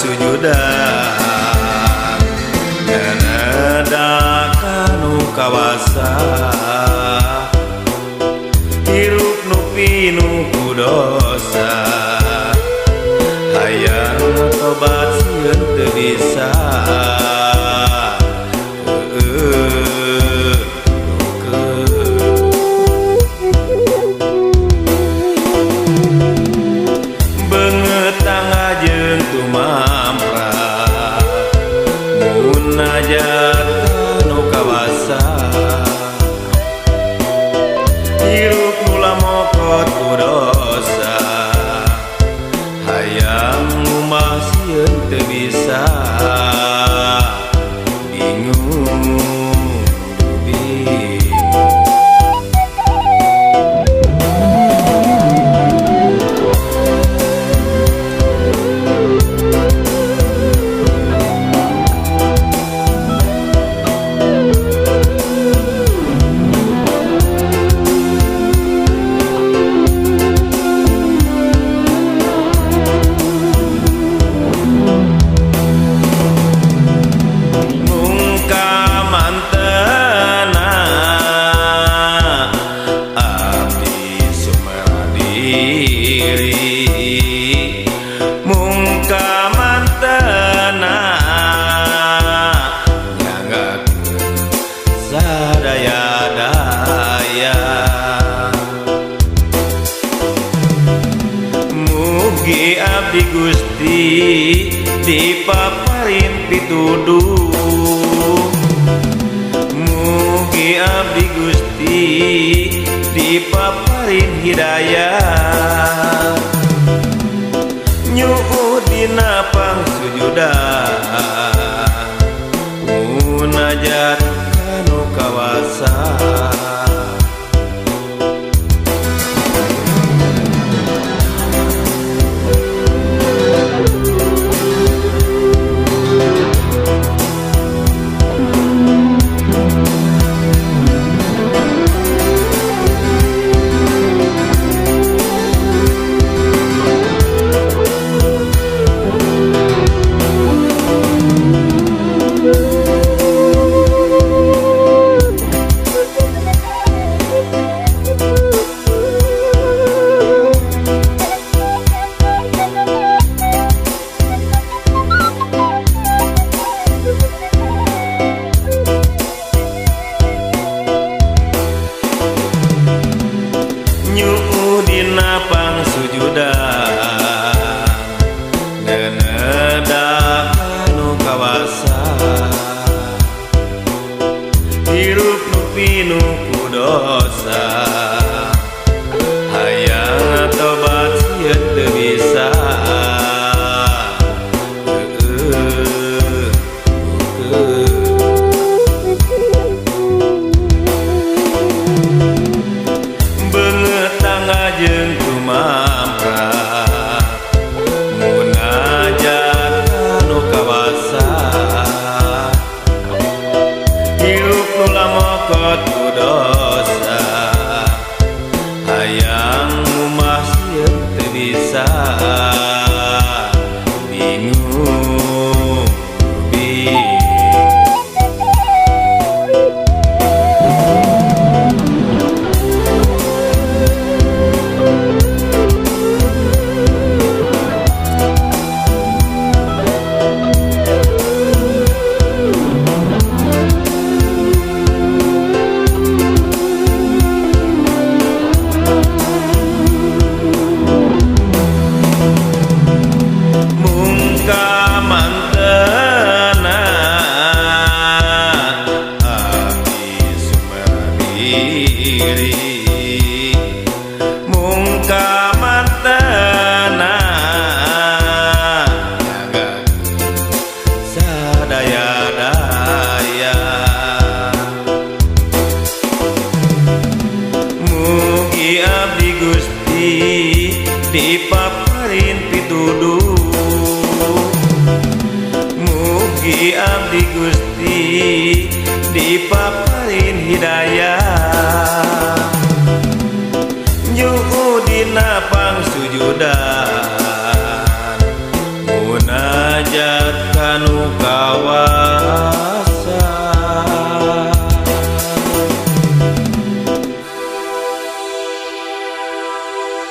pangsujudan Nenedak kanu kawasa Hirup nu pinuh ku dosa Hayang tobat sieun teu bisa. Munajat kanu kawasa Hirup mula mokot ku dosa Hayang ngumah sieun teu bisa. Bingung bingung sadaya-daya. Mugi abdi Gusti dipaparin pituduh Mugi abdi Gusti dipaparin hidayah Nyuuh dina pangsujudan Munajat kanu kawasa. Nyuuh dina pangsujudan Nenedak kanu kawasa Hirup nu pinuh ku dosa Hayang tobat sieun teu bisa. Jeung tumamprat Munajat kanu kawasa Hirup nu lamokot ku dosa Hayang ngumah sieun teu bisa. Bingung bingung Mungkamantena sadaya-daya. Mugi abdi Gusti dipaparin pituduh Mugi abdi Gusti dipaparin hidayah Nyuuh dina pangsujudan Munajat Ka nu kawal.